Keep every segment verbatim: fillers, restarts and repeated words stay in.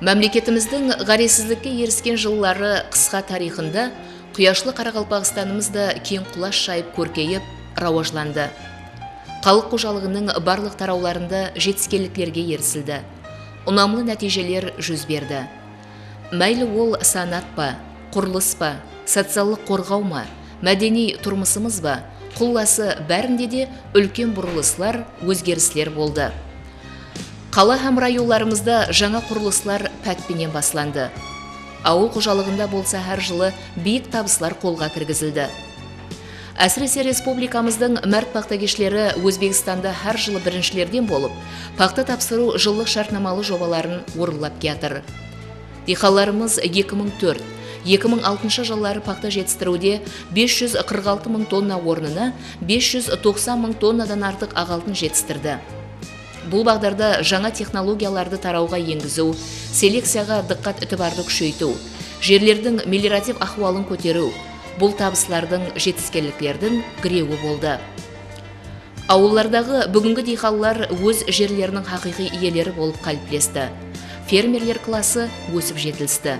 Mámleketimizdiń ǵárezsizlikke erisken jılları qısqa tariyxında quyashlı Qaraqalpaqstanımız da keń qulash jayıp kórkeyip, rawajlandı. Xalıq xojalıǵınıń barlıq tarawlarında jetiskenliklerge erisildi. Unamlı nátiyjeler júz berdi. Máyli ol sanat pa, qurılıs pa, sociallıq qorǵaw ma, mádeniy turmısımız ba, qullası bárinde de úlken burılıslar, ózgerisler boldı. Qala hám rayonlarımızda jańa qurılıslar pát penen baslandı. Awıl xojalıǵında bolsa hár jılı biyik tabıslar qolǵa kirgizildi. Ásirese, respublikamızdıń márt paxtakeshleri Ózbekstanda hár jılı birinshilerden bolıp, paxta tapsırıw jıllıq shártnamalı jobaların orınlap kiyatır. Diyqanlarımız eki mıń tórt, eki mıń altınshı jılları paxta jetistiriwde bes júz qırq altı mıń tonna ornına bes júz toqsan mıń tonnadan artıq aq altın jetistirdi. Bul baǵdarda jańa texnologiyalardı tarawǵa engiziw, selekciyaǵa dıqqat-itibardı kúsheytiw, jerlerdiń meliorativ ahwalın kóteriw, bul tabıslardıń, jetiskenliklerdiń girewi boldı. Awıllardaǵı búgingi diyqanlar óz jerleriniń haqıyqıy iyeleri bolıp qáliplesti. Fermerler klası ósip jetilisti.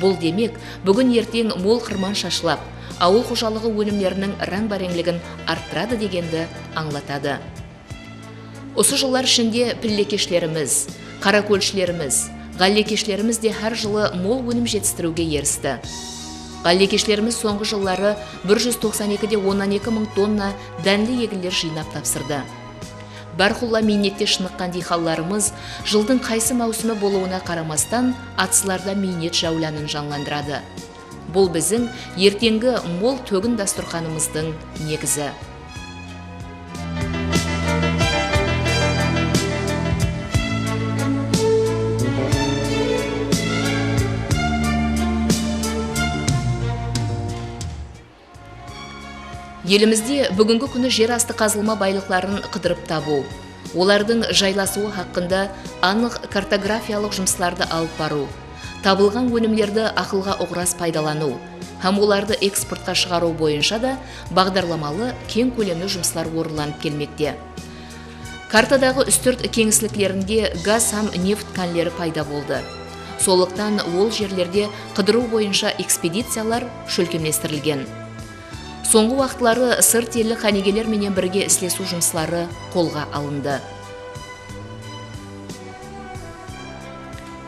Bul demek, búgin-erteń mol qırman shashlap, awıl xojalıǵı ónimleriniń ráń-báreńligin arttıradı degendi ańlatadı. Usı jıllar ishinde pillekeshlerimiz, qarakólshilerimiz, ǵállekeshlerimiz de hár jılı mol ónim jetistiriwge eristi. Ǵállekeshlerimiz sońǵı jılları bir júz toqsan eki de onnan eki mıń tonna dánli eginler jıynap tapsırdı. Bárqulla miynette shınıqqan diyqanlarımız jıldıń qaysı máwsimi bolıwına qaramastan, atızlarda miynet jáwlanın janlandıradı. Bul biziń erteńgi mol tógin dasturxanımızdıń negizi. Elimizde búgingi kúni jer astı qazılma baylıqların qıdırıp tabıw, olardıń jaylasıwı haqqında anıq kartografiyalıq jumıslardı alıp barıw, tabılǵan ónimlerdi aqılǵa uǵras paydalanıw hám olardı eksportqa shıǵarıw boyınsha da baǵdarlamalı keń kólemli jumıslar orınlanıp kelmekte. Kartadaǵı Ústirt keńisliklerinde gaz hám neft kánleri payda boldı. Sonlıqtan ol jerlerde qıdırıw boyınsha ekspediciyalar shólkemlestirilgen. Sońǵı waqıtları sırt elli qánigeler menen birge islesiw jumısları qolǵa alındı.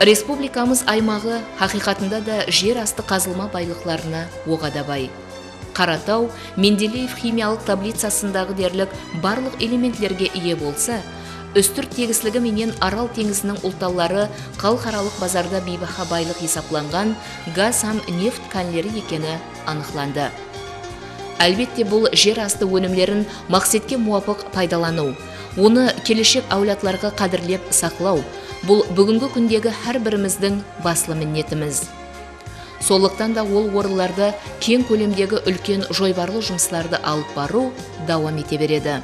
Respublikamız aymaǵı haqıyqatında da jer astı qazılma baylıqlarına oǵada bay. Qarataw Mendeleev ximiyalıq tablicasındaǵı derlik barlıq elementlerge iye bolsa, Ústirt tegisligi menen Aral teńiziniń ultanları xalıqaralıq bazarda biybaha baylıq esaplanǵan gaz hám neft kánleri ekeni anıqlandı. Álbette, bul jer astı ónimlerin maqsetke muwapıq paydalanıw, onı keleshek áwladlarǵa qádirlep saqlaw, bul búgingi kúndegi hár birimizdiń baslı minnetimiz. Sonlıqtan da ol orınlarda keń kólemdegi úlken joybarlı jumıslardı alıp barıw dawam ete beredi.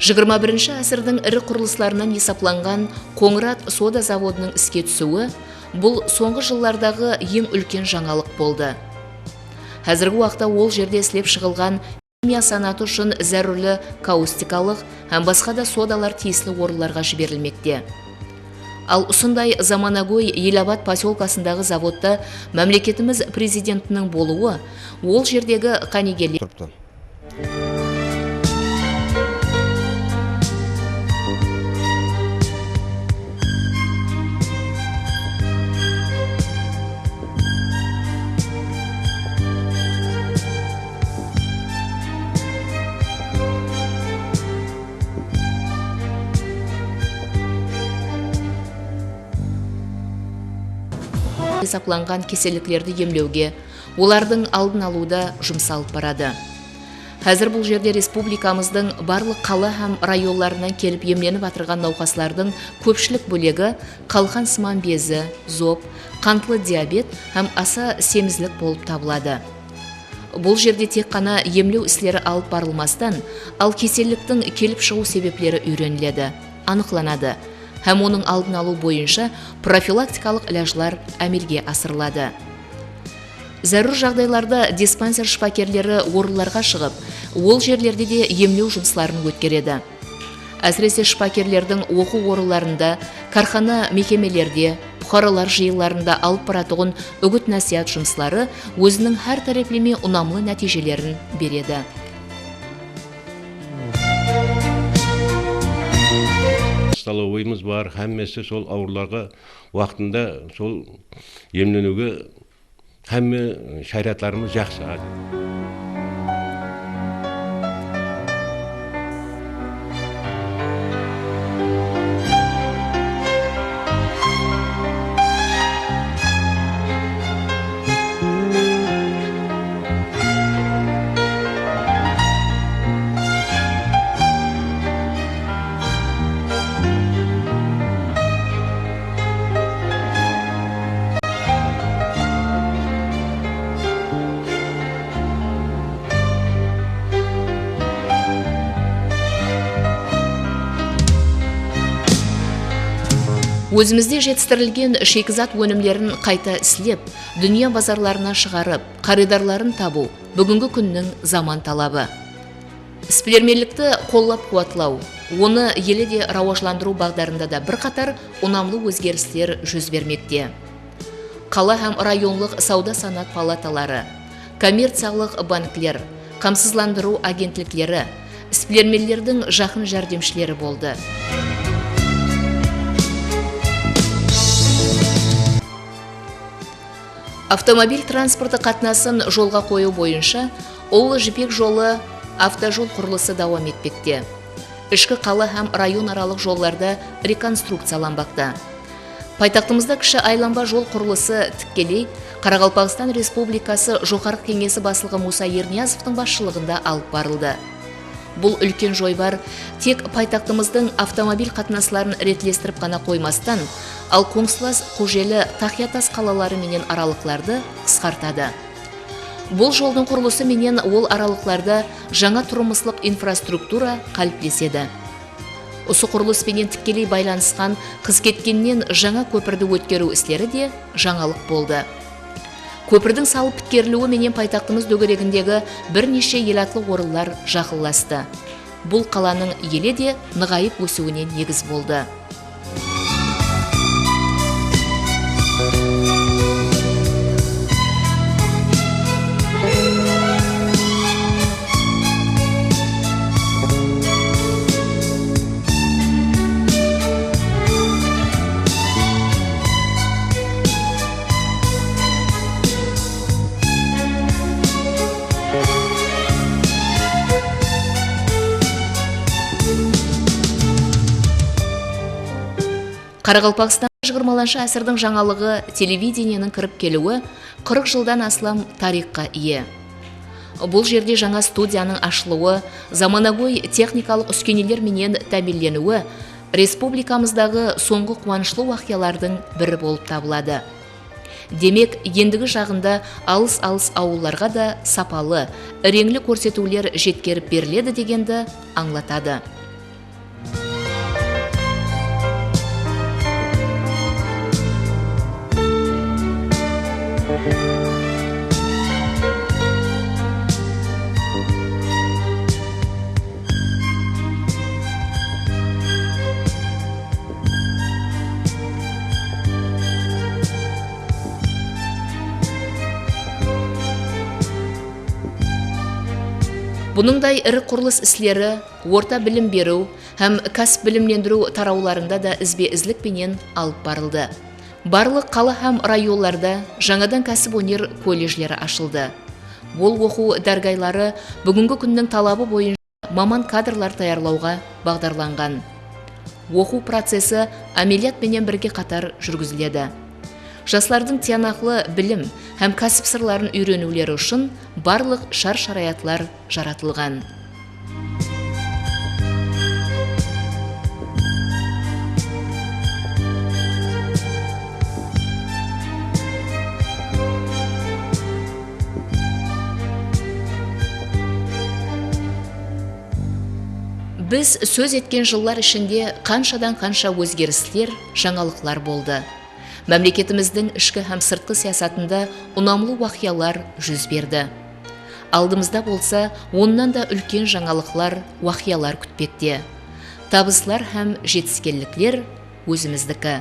Jigirma birinshi ásirdiń iri qurılıslarınan esaplanǵan Qońırat soda zavodınıń iske túsiwi bul sońǵı jıllardaǵı eń úlken jańalıq boldı. Házirgi waqıtta ol jerde islep shıǵılǵan ximiya sanatı ushın zárúrli kaustikalıq hám basqa da sodalar tiyisli orınlarǵa jiberilmekte. Al usınday zamanagóy Elabad posyolkasındaǵı zavodta mámleketimiz Prezidentiniń bolıwı ol jerdegi qánigeler turıptı. esaplanǵan keselliklerdi emlewge, olardıń aldın alıwda jumıs alıp baradı. Házir bul jerde respublikamızdıń barlıq qala hám rayonlarınan kelip emlenip atırǵan nawqaslardıń kópshilik bólegi qalqan sıman bezi, zop, qantlı diabet hám asa semizlik bolıp tabıladı. Bul jerde tek ǵana emlew isleri alıp barılmastan, al keselliktiń kelip shıǵıw sebepleri úyreniledi, anıqlanadı hám onıń aldın alıw boyınsha profilaktikalıq ilajlar ámelge asırıladı. Zárúr jaǵdaylarda dispanser shıpakerleri orınlarǵa shıǵıp, ol jerlerde de emlew jumısların ótkeredi. Ásirese, shıpakerlerdiń oqıw orınlarında, kárxana, mekemelerde, puqaralar jıyınlarında alıp baratuǵın úgit-násiyat jumısları óziniń hár tárepleme unamlı nátiyjelerin beredi. Stolovoymız bar, hámmesi sol awırlarǵa waqtında sol emleniwge hámme sháriyatlarımız jaqsı házir. Ózimizde jetistirilgen shekizat ónimlerin qayta islep, dúnya bazarlarına shıǵarıp, qarıydarların tabıw búgingi kúnniń zaman talabı. Isbilermenlikti qollap-quwatlaw, onı ele de rawajlandırıw baǵdarında da bir qatar unamlı ózgerisler júz bermekte. Qala hám rayonlıq sawda-sanaat palataları, kommerciyalıq bankler, qamsızlandırıw agentlikleri isbilermenlerdiń jaqın járdemshileri boldı. Avtomobil transportı qatnasın jolǵa qoyıw boyınsha Ullı jipek jolı avtojol qurılısı dawam etpekte. Ishki qala hám rayon aralıq jollarda rekonstrukciyalanbaqta. Paytaxtımızda kishi aylanba jol qurılısı tikkeley Qaraqalpaqstan Respublikası Joqarǵı Keńesi Baslıǵı Musa Erniyazovtıń basshılıǵında alıp barıldı. Bul úlken joybar tek paytaxtımızdıń avtomobil qatnasların retlestirip ǵana qoymastan, al qońsılas Xojeli, Taqıyatas qalaları menen aralıqlardı qısqartadı. Bul joldıń qurılısı menen ol aralıqlarda jańa turmıslıq infrastruktura qáliplesedi. Usı qurılıs penen tikkeley baylanısqan Qızketkennen jańa kópirdi ótkeriw isleri de jańalıq boldı. Kópirdiń salıp pitkeriliwi menen paytaxtımız dógeregindegi bir neshe elatlı orınlar jaqınlastı. Bul qalanıń ele de nıǵayıp ósiwine negiz boldı. Qaraqalpaqstanda jigirmalanshı ásirdiń jańalıǵı televidenieniń kirip keliwi qırq jıldan aslam tariyxqa iye. Bul jerde jańa studiyanıń ashılıwı, zamanagóy texnikalıq úskeneler menen támiyinleniwi respublikamızdaǵı sońǵı quwanıshlı waqıyalardıń biri bolıp tabıladı. Demek, endigi jaǵında alıs-alıs awıllarǵa da sapalı, reńli kórsetiwler jetkerip beriledi degendi ańlatadı. Bunıńday iri qurılıs isleri orta bilim beriw hám kásip bilimlendiriw tarawlarında da izbe-izlik penen alıp barıldı. Barlıq qala hám rayonlarda jańadan kásip-óner kolledjleri ashıldı. Ol oqıw dárgayları búgingi kúnniń talabı boyınsha maman kadrlar tayarlawǵa baǵdarlanǵan. Oqıw procesi ámeliyat penen birge qatar júrgiziledi. Jaslardıń tıyanaqlı bilim hám kásip sırların úyreniwleri ushın barlıq shar-sharayatlar jaratılǵan. Biz sóz etken jıllar ishinde qanshadan-qansha ózgerisler, jańalıqlar boldı. Mámleketimizdiń ishki hám sırtqı siyasatında unamlı waqıyalar júz berdi. Aldımızda bolsa onnan da úlken jańalıqlar, waqıyalar kútpekte. Tabıslar hám jetiskenlikler ózimizdiki.